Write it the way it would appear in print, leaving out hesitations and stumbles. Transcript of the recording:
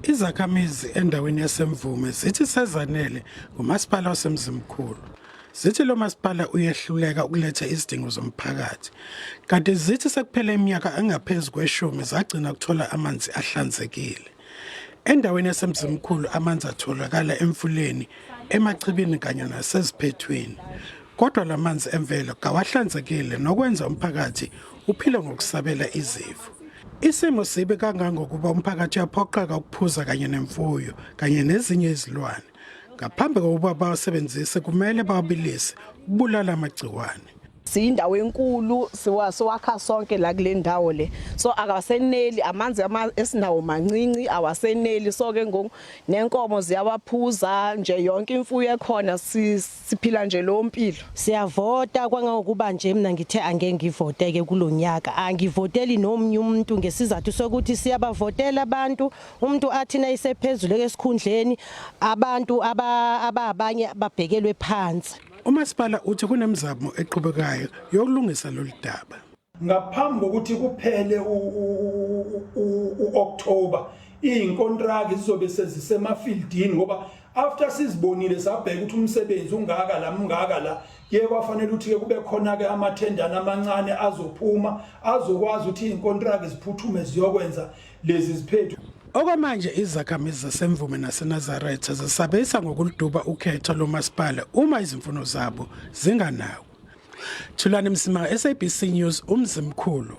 Izakhamizi endaweni yaseMvume zithi sezanele ngumasipala waseMzimkhulu. Zithi lo masipala uyehluleka ukuletha izidingo zomphakathi. Kanti zithi sekuphele iminyaka engaphezu kweshumi zagcina ukuthola amanzi ahlanzekile. Endaweni yaseMzimkhulu amanzi atholakala emfuleni, emachibini kanye naseziphethwini. Kodwa la manzi emvelo kawahlanzekile nokwenza umphakathi uphile ngokusabela izifo. Isimo sibi kangangokuba umphakathi uyaphoqeka ukuphuza kanye nemfuyo kanye nezinye izilwane. Ngaphambi kokuba bawasebenzise kumele bawabilise ukubulala amagciwane. Siyindawo enkulu, siwakha sonke la kule ndawo le, so akaseneli amanzi esinawo, mancinci, awaseneli. So ke ngoku nenkomo ziyawaphuza nje, yonke imfuyo ekhona. Siphila nje lo mpilo. Siyavota kwangangokuba nje mina ngithe angeke ngivoteke kulonyaka, angivoteli nomnye umuntu ngesizathu sokuthi siyabavotela abantu, umuntu athi nayisephezulu esikhundleni, abantu ababanye babhekelwe phansi. Umasipala uthi kunemizamo eqhubekayo yokulungisa lolu daba. Ngaphambi kokuthi kuphele u-October, iy'nkontraki zizobe sezisemafildini, ngoba after sizibonile, sabheka ukuthi umsebenzi ungaka la, mungaka la, kuye kwafanele ukuthi-ke kube khona-ke amathendana amancane azophuma, azokwazi ukuthi iy'nkontraki ziphuthume ziyokwenza lezi ziphethu. Okwamanje izakhamizi zaseMvume naseNazaretha zisabisa ngokuluduba ukhetho lomasipala uma izimfuno zabo zinganakwa. Thulani Msimanga, SABC News, uMzimkhulu.